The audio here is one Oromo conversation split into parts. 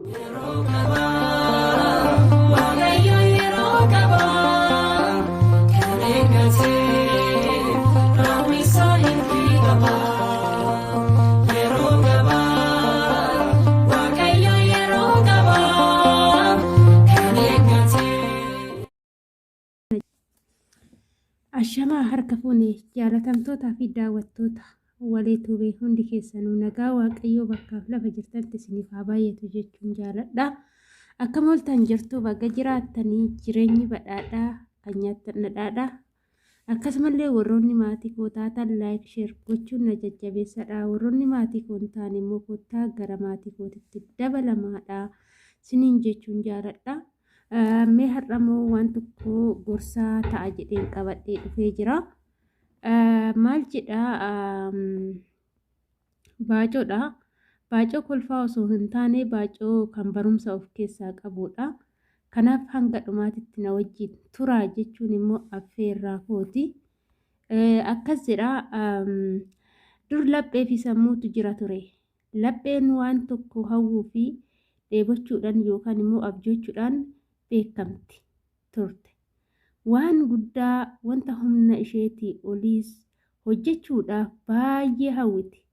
Yeroo qabaa, Waaqayyo yeroo qabaa, kan eeggatee raawwisaa hin qabaa. Yeroo qabaa, Waaqayyo yeroo qabaa, kan eeggatee. Ashamaa harka fuune jaalatamtootaa fi daawwattoota Walee Tube hundi keessanuu nagaa Waaqayyoo bakkaaf lafa jirtanitti isiniif haa baay'atu jechuun jaaladha. Akkam ooltan jirtu baga jiraattanii jireenyi badhaadhaa kan nyaattan dhadhaadha. Akkasumallee warroonni maatii koo taatan like share gochuun na jajjabeessadha. Warroonni maatii koo hin taane immoo kottaa gara maatii kootitti dabalamaadha. Siniin jechuun jaaladha. Mee har'a immoo waan tokko gorsaa ta'a jedheen qabadhee dhufee jira. Maal jedha baacoodha. Baacoo kolfaa osoo hin taane baacoo kan barumsa of keessaa qabudha. Kanaaf hanga dhumaatitti na wajjin turaa jechuun immoo affeerraa kooti. Akkas jedha dur laphee fi sammuutu jira ture. Lapheen waan tokko hawwuu fi dheebochuudhaan yookaan immoo abjoochuudhaan beekamti turte. Waan guddaa wanta humna isheetii oliis hojjechuudhaaf baay'ee hawwiti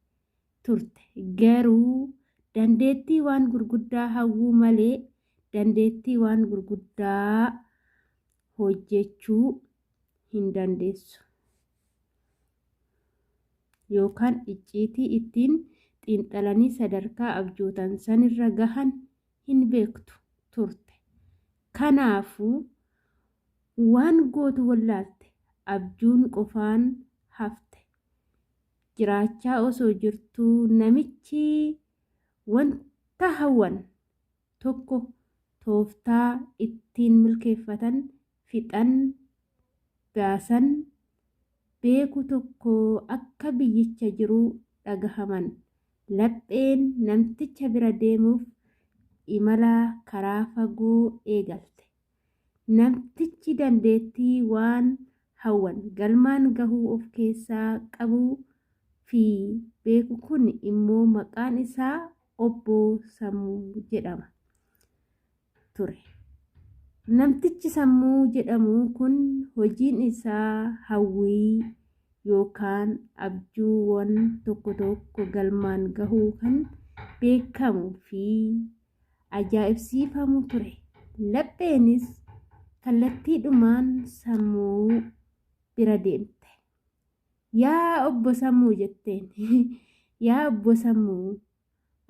turte. Garuu dandeettii waan gurguddaa hawwuu malee dandeettii waan gurguddaa hojjechuu hin dandeessu. Yookaan icciitii ittiin xiinxalanii sadarkaa abjootan sanirra gahan hin beektu turte. Kanaafuu waan gootu wallaalte. Abjuun qofaan hafte. Jiraachaa osoo jirtuu namichi wanta hawwan tokko tooftaa ittiin milkeeffatan fixan baasan beeku tokko akka biyyicha jiru dhagahaman. Lapheen namticha bira deemuuf imala karaa fagoo eegalte. Namtichi dandeettii waan hawwan galmaan gahuu of keessaa qabuu fi beeku kun immoo maqaan isaa Obbo Sammuu jedhama ture. Namtichi Sammuu jedhamu kun hojiin isaa hawwii yookaan abjuuwwan tokko tokko galmaan gahuu kan beekamu fi ajaa'ibsiifamu ture. Lapheenis kallattiidhumaan Sammuu bira deemte. Yaa obbo Sammuu jetteen. Yaa obbo Sammuu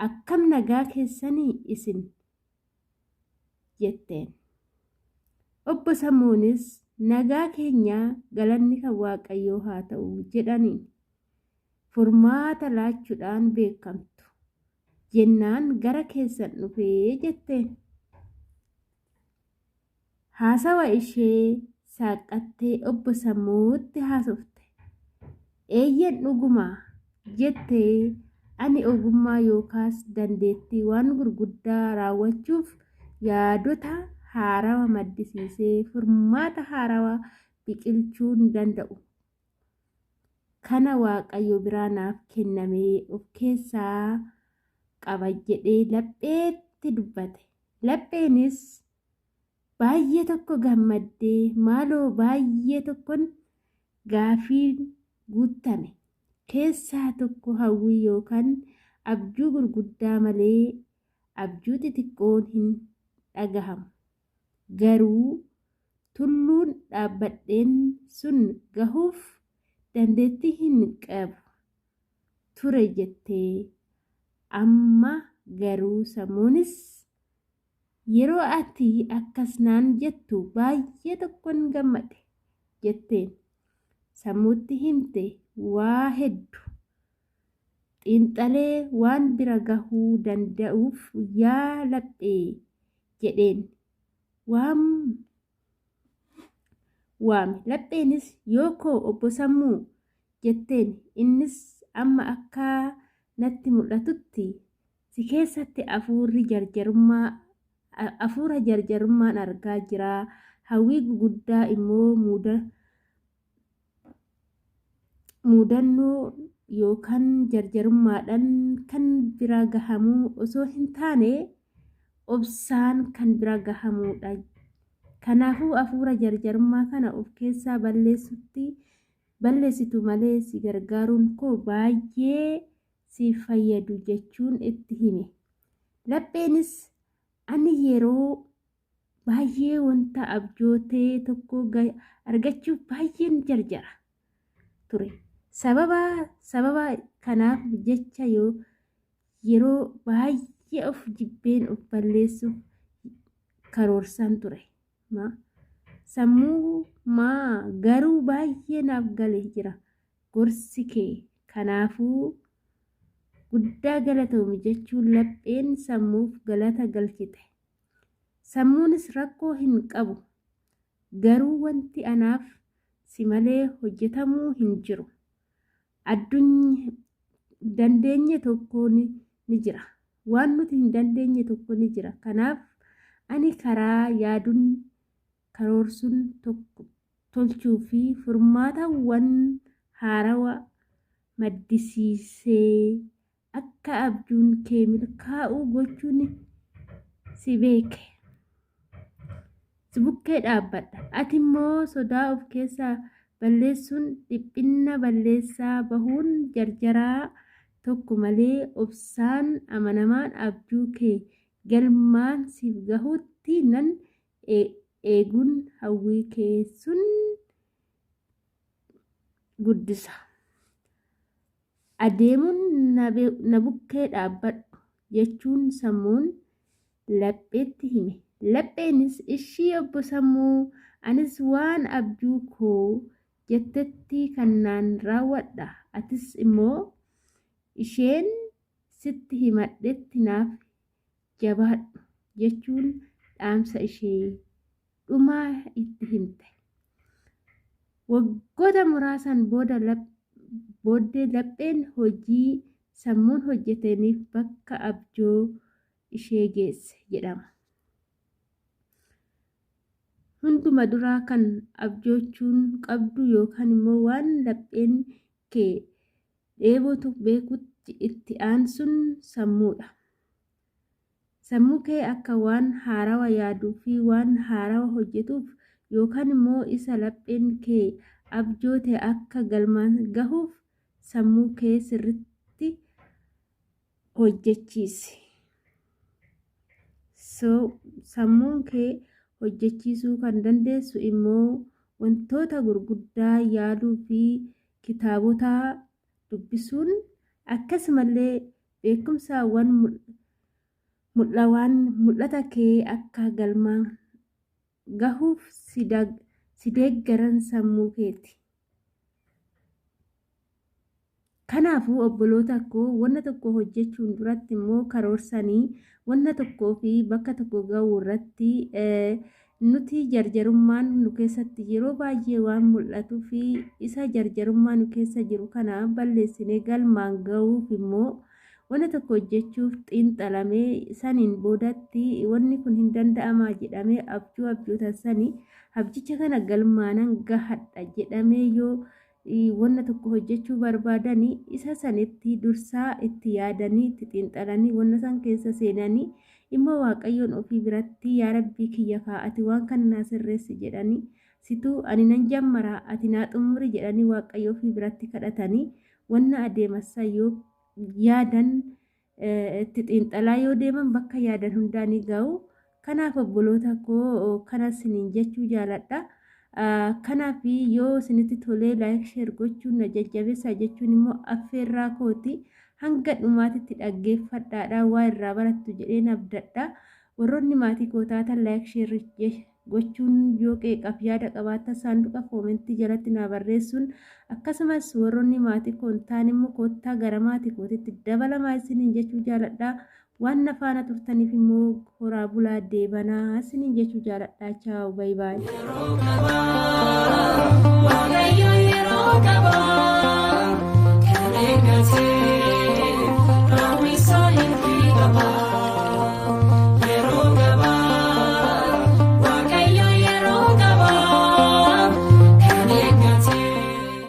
akkam nagaa keessanii isin jetteen. Obbo Sammuunis nagaa keenya galanni kan Waaqayyoo haa ta'u jedhaniin. Furmaata laachuudhaan beekamtu jennaan gara keessan dhufee jetteen. Haasawa ishee saaqqattee obbo Sammuutti haasofte. Eeyyen dhuguma jette ani ogummaa yookaas dandeettii waan gurguddaa raawwachuuf yaadota haarawa maddisiisee furmaata haarawa biqilchuun danda'u. Kana Waaqayyo biraa naaf kenname of keessaa qaba jedhee lapheetti dubbate. Lapheenis baay'ee tokko gammaddee maaloo baay'ee tokkon gaafiin guuttame keessaa tokko hawwii yookaan abjuu gurguddaa malee abjuu xixiqqoon hin dhagahamu. Garuu tulluun dhaabbadheen sun gahuuf dandeettii hin qabu ture jettee amma garuu sammuunis yeroo ati akkas naan jettu baay'ee tokkon gammade jetteen sammuutti himte waa heddu xiinxalee waan bira gahuu danda'uuf yaa laphee jedheen waam waame lapheenis yoo koo obbo Sammuu jetteen innis amma akka natti mul'atutti si keessatti afuurri jarjarummaa afuura jarjarummaan argaa jira hawwii guguddaa immoo muuda muudannoo yookaan jarjarummaadhaan kan bira gahamu osoo hin taane obsaan kan bira gahamuudha. Kanaafuu hafuura jarjarummaa kana of keessaa balleessutti balleessitu malee si gargaaruun koo baay'ee si fayyadu jechuun itti hime. Lapheenis ani yeroo baay'ee wanta abjootee tokko argachuuf baay'een jarjara ture. Sababa kanaaf jecha yeroo baay'ee of jibbeen of balleessuuf karoorsaan ture. Sammuu maa garuu baay'ee naaf galee jira gorsi kee, kanaafuu guddaa galatoomi jechuun lapheen sammuuf galata galchite. Sammuunis rakkoo hin qabu, garuu wanti anaaf si malee hojjetamuu hin jiru. Addunyaa dandeenye tokko ni jira. Waan nuti hin dandeenye tokko ni jira. Kanaaf ani karaa yaaduun karoorsuun tokko tolchuu fi furmaatawwan haarawaa maddisiisee akka abjuun kee milkaa'u gochuun si beeke. Si bukkee dhaabbadha. Ati immoo sodaa of keessaa balleessuun dhiphina balleessaa bahuun jarjaraa tokko malee obsaan amanamaan abjuu kee galmaan siif gahuutti nan eeguun hawwii kee sun guddisa. Adeemuun na bukkee dhaabbadhu jechuun sammuun lapheetti hime. Lapheenis ishii obbo Sammuu, anis waan abjuu koo jettetti kanaan raawwadha. Atis immoo isheen sitti himadhetti naaf jabaadhu jechuun dhaamsa ishee dhumaa itti himte. Waggoota muraasaan booda booddee lapheen hojii sammuun hojjetaniif bakka abjuu ishee geesse jedhama. Hunduma duraa kan abjoochuun qabdu yookaan immoo waan lapheen kee dheebotu beekutti itti aansuun sammuudha. Sammuu kee akka waan haarawaa yaaduu fi waan haarawaa hojjetuuf yookaan immoo isa lapheen kee abjoote akka galmaan gahuuf sammuu kee sirriitti hojjechiisi. Sammuun kee hojjechiisuu kan dandeessu immoo wantoota gurguddaa yaaduu fi kitaabota dubbisuun, akkasumallee beekumsaawwan mul'ata kee akka galmaan gahuuf si deeggaran sammuu keeti. Kanaafuu obboloota koo, wanna tokko hojjechuun duratti immoo karoorsanii wanna tokkoo fi bakka tokko gahuu irratti nuti jarjarummaan nu keessatti yeroo baay'ee waan mul'atuu fi isa jarjarummaa nu keessa jiru kana balleessinee galmaan gahuuf immoo wanna tokko hojjechuuf xiinxalamee saniin boodatti wanni kun hin danda'amaa jedhamee abjuu abjootan sanii abjicha kana galmaanan gahadha jedhamee yoo wanna tokko hojjechuu barbaadanii isa sanitti dursaa itti yaadanii itti xiinxalanii wanna san keessa seenanii immoo Waaqayyoon ofii biratti, yaa Rabbii kiyya kaa ati waan kana naa sirreessi jedhanii, situu ani nan jammaraa ati naa xumuri jedhanii Waaqayyo ofii biratti kadhatanii wanna adeemassa yoo yaadan itti xiinxalaa yoo deeman bakka yaadan hundaa ni ga'u. Kanaaf obboloota koo, kana isiniin jechuu jaaladha. Kanaaf yoo isinitti tolee like, share gochuun na jajjabeessaa jechuun immoo affeerraa kooti. Hanga dhumaatitti dhaggeeffadhaadha, waa irraa barattu jedheen abdadha. Warroonni maatii koo taatan like, share gochuun, yoo qeeqaaf yaada qabaattan saanduqa koomentii jalatti naa barreessuun, akkasumas warroonni maatii koo hin taane immoo koottaa gara maatii kootitti dabalamaa isiniin jechuu jaaladha. Waan na faana turtaniif immoo horaa bulaa deebanaa isiniin jechuu jaaladha. Ciao, bye bye. Yeroo qabaa, Waaqayyo yeroo qabaa.